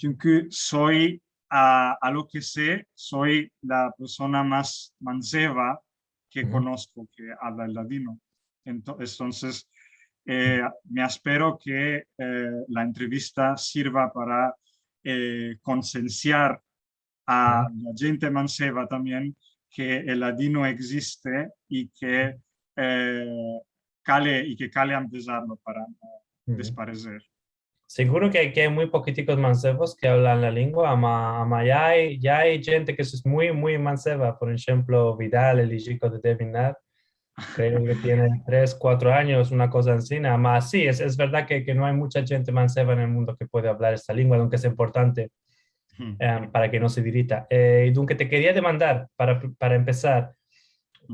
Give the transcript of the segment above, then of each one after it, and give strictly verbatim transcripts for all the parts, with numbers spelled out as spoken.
Chunki so, a, a lo ke se, so la persona mas manzeva ke konosko ke avla el ladino. Ento-, entonses, e, me espero ke, e, la entrevista sirva para, e, konsensiar a la djente manzeva tambien ke el ladino existe i ke, e, kale, i ke kale ambezarlo para no despareser. Siguro ke, ke ay muy pokitikos manzevos ke avlan la lengua, ama, ama ya ay, ya ay djente ke es muy, muy manzeva. Por enshemplo, Vidal, el ijiko de Devinar, kreo ke tiene tres, kuatro anyos, una koza ansina. Ama si, es, es verdad ke, ke no ay mucha djente manzeva en el mundo ke puede avlar esta lengua, aunke es importante, em, para ke no se dirita. E, i dunke te keria demandar, para, para empesar,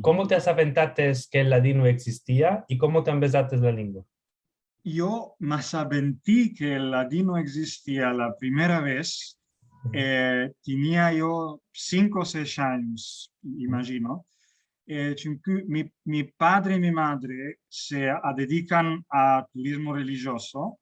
komo te asaventates ke el ladino egzistia i komo te ambezates la lengua? Yo me asaventi ke el ladino egzistia la primera vez, e, tinia yo sinko o sesh anyos, imajino. E, chunki mi, mi padre i mi madre se adedikan a turizmo relijiozo,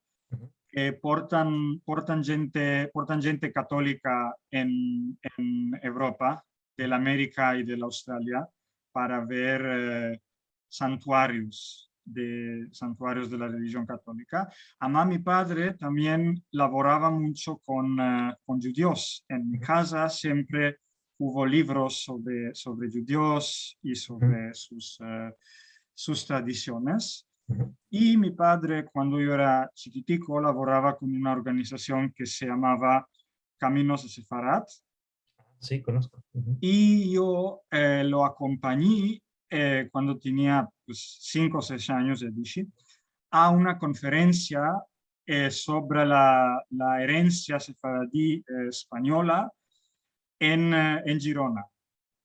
e, portan, portan djente, portan djente katolika en, en Evropa, de la Amerika i de la Australia, para ver, e, santuarios de, santuarios de la relijion katolika. Ama mi padre tambien lavorava muncho kon, e, kon djudios. En mi kaza siempre uvo livros sovre, sovre djudios i sovre sus, e, sus tradisiones. I mi padre, kuando yo era chikitiko, lavorava kon una organizasion ke se yamava Kaminos de Sefarad. Si, konosko. I yo, e, lo akompanyi, e, kuando tinia, pues, sinko o sesh anyos, ya dishi, a una konferensia, e, sovre la, la erensia sefaradi, e, espanyola en, e, en Girona.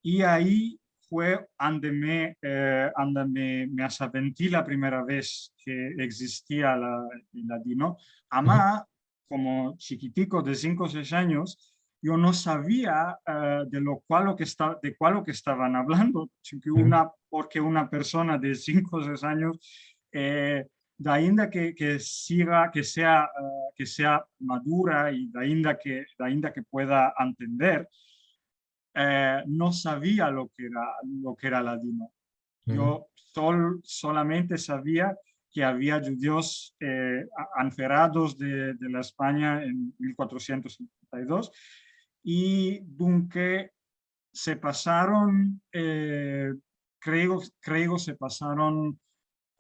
I ayi fue ande me, e, ande me, me asaventi la primera vez ke egzistia la, el ladino. Ama, komo chikitiko de sinko o sesh anyos, yo no savia, e, de lo kual lo ke esta-, de kual lo ke estavan avlando, chunki una, porke una persona de sinko o sesh anyos, e, dainda ke, ke siga, ke sea, e, ke sea madura i dainda ke, dainda ke pueda antender, e, no savia lo ke era, lo ke era ladino. Yo sol-, solamente savia ke avia djudios, e, a-, anferados de, de la Espanya en mil kuatrosientos sinkuenta i dos, i dunke se pasaron, e, kreo, kreo se pasaron,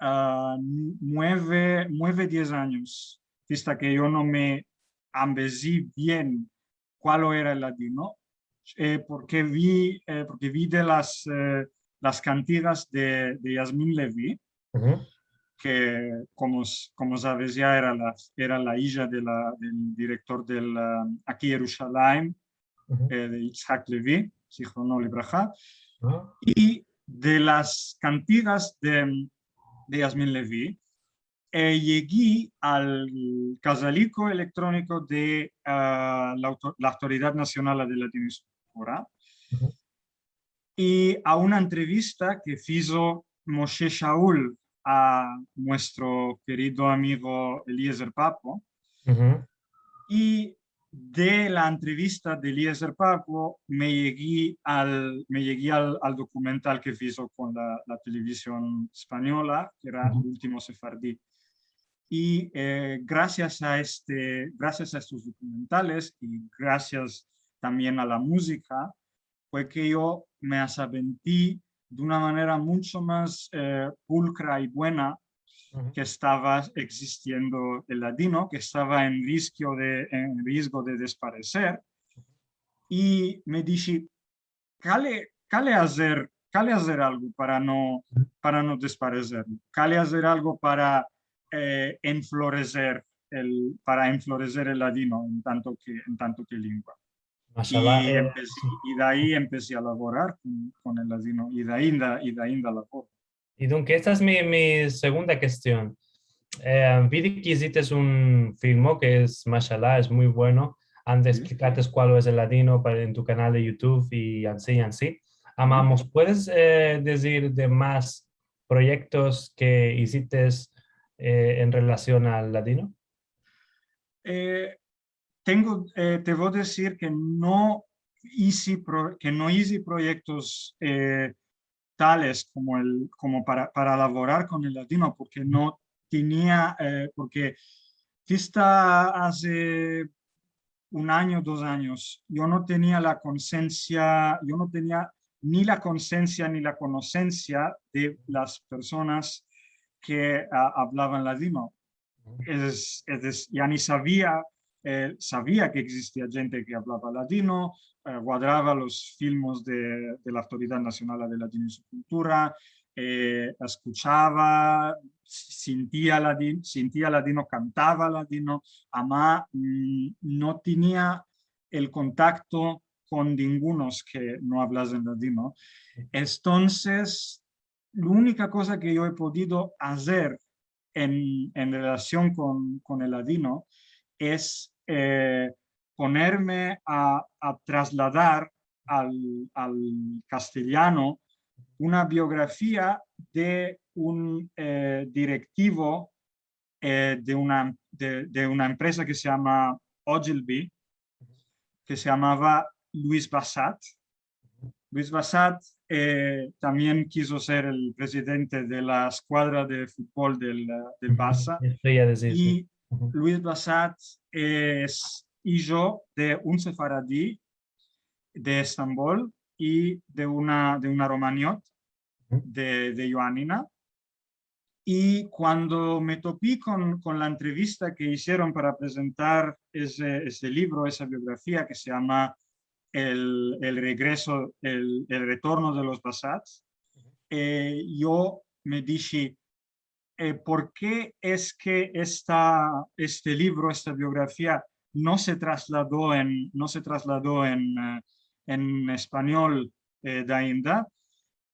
a, nueve, nueve, diez anyos, asta ke yo no me ambezi bien kual era el ladino, e, porke vi, e, porke vi de las, e, las kantigas de, de Yasmin Levy, ke, komo s-, komo saves ya, era la, era la ija de la, del direktor del, e, Aki Yerushalayim, e, de Yitzhak Levy, zihrono livraha, i de las kantigas de, de Yasmin Levy, e, yegi al kazaliko elektroniko de, e, la auto-, la Autoridad Nasional de Ladino i Skultura, i a una entrevista ke fizo Moshe Shaul a muestro kerido amigo Eliezer Papo, i de la entrevista de Eliezer Papo me yegi al, me yegi al, al dokumental ke fizo kon la, la televizion espanyola, ke era El ultimo sefardi. I, e, grasias a este, grasias a estos dokumentales i grasias tambien a la muzika, fue ke yo me asaventi de una manera muncho mas, e, pulkra i buena ke estava egzistiendo el ladino, ke estava en risko de, en risko de despareser. I me dishi, kale, kale azer, kale azer algo para no, para no despareserlo. Kale azer algo para, e, enfloreser el, para enfloreser el ladino en tanto ke, en tanto ke lengua. Mashallah, i, e, empesi, i de ayi empesi a lavorar kon, kon el ladino, i de ainda, i de ainda lavoro. I dunke, esta es mi, mi segunda kestion. E, vidi ke izites un filmo ke es, mashallah, es muy bueno. Ande esplikates kualo es el ladino para, en tu kanal de YouTube i ansi, ansi. Ama, mos puedes, e, dizir de mas proyektos ke izites, e, en relasion al ladino? E, tengo, eh, te vo a dizir ke no ize pro-, ke no ize proyektos, eh, tales komo el, komo para, para lavorar kon el ladino, porke no tenia, eh, porke asta aze un anyo, dos anyos, yo no tenia la konsiensia, yo no tenia ni la konsiensia ni la konosensia de las personas ke, a, avlavan ladino. Es, es dez-, ya ni savia, eh, savia ke egzistia djente ke avlava ladino, eh, guadrava los filmos de, de la Autoridad Nasional de Ladino i su Kultura, eh, eskuchava, sintia ladi-, sintia ladino, kantava ladino, ama, mm, no tenia el kontakto kon ningunos ke no avlasen ladino. Entonses, la unika koza ke yo he podido azer en, en relasion kon, kon el ladino es, eh, ponerme a, a trasladar al, al kastelyano una biografia de un, eh, direktivo, eh, de una, de, de una empresa ke se yama Ogilvy, ke se yamava Luis Bassat. Luis Bassat, eh, tambien kizo ser el prezidente de la eskuadra de futbol del, eh, del Barsa. Esto ya decir, i si. Luis Bassat es ijo de un sefaradi de Estambol i de una, de una romaniot de, de Ioanina. I kuando me topi kon, kon la entrevista ke izieron para prezentar ese, ese livro, esa biografia ke se yama El, El regreso, el, El retorno de los Bassats, eh, yo me dishi, eh, "Por ke es ke esta, este livro, esta biografia, no se traslado en, no se traslado en, eh, en espanyol, eh, dainda?"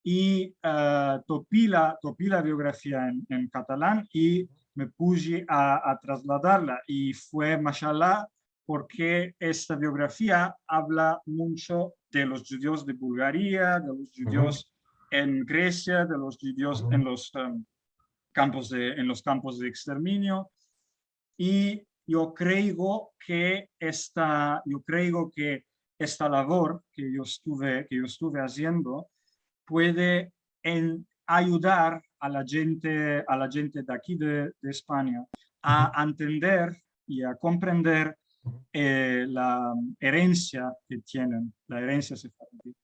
I, eh, topi la, topi la biografia en, en katalan i me pushi a, a trasladarla. I fue mashallah porke esta biografia avla muncho de los djudios de Bulgaria, de los djudios en Gresia, de los djudios en los, em, kampos de, en los kampos de eksterminio. I yo kreigo ke esta, yo kreigo ke esta lavor ke yo estuve, ke yo estuve aziendo puede en, ayudar a la djente, a la djente de aki de, de Espanya a entender i a komprender, eh, la erensia ke tienen, la erensia sefaradi.